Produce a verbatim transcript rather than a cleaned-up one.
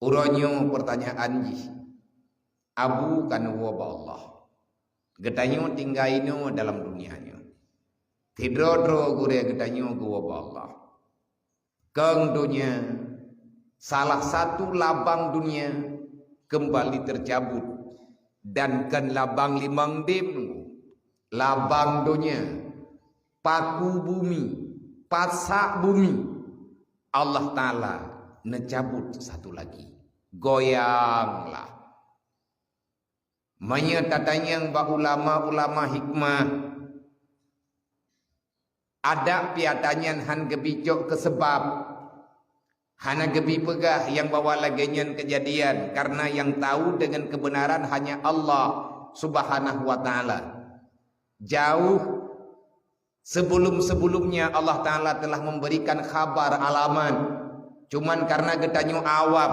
Uroe nyoe peurtanyaan jih, Abu ka neuwoe bak Allah. Geutanyoe tinggai inoe dalam dunia nyoe. Sidroe-droe gurée geutanyoe geuwoe bak Allah. Kong dunia, salah satu labang dunia kembali tercabut dan kon labang limong dem. Labang dunia, paku bumi, pasak bumi, Allah Ta'ala neucabut satu lagi. Goyanglah. Meunyoe tatanyong bak ulama-ulama hikmah, adak piatanyan han geubicok keu seubab, hana geubi peugah nyang bahwa lagée nyan keujadian, karena nyang tahu dengan kebenaran hanya Allah Subhanahu wa Ta'ala. Jauh sebelum-sebelumnya Allah Ta'ala telah memberikan khabar alamat. Cuman karena geutanyoe awam,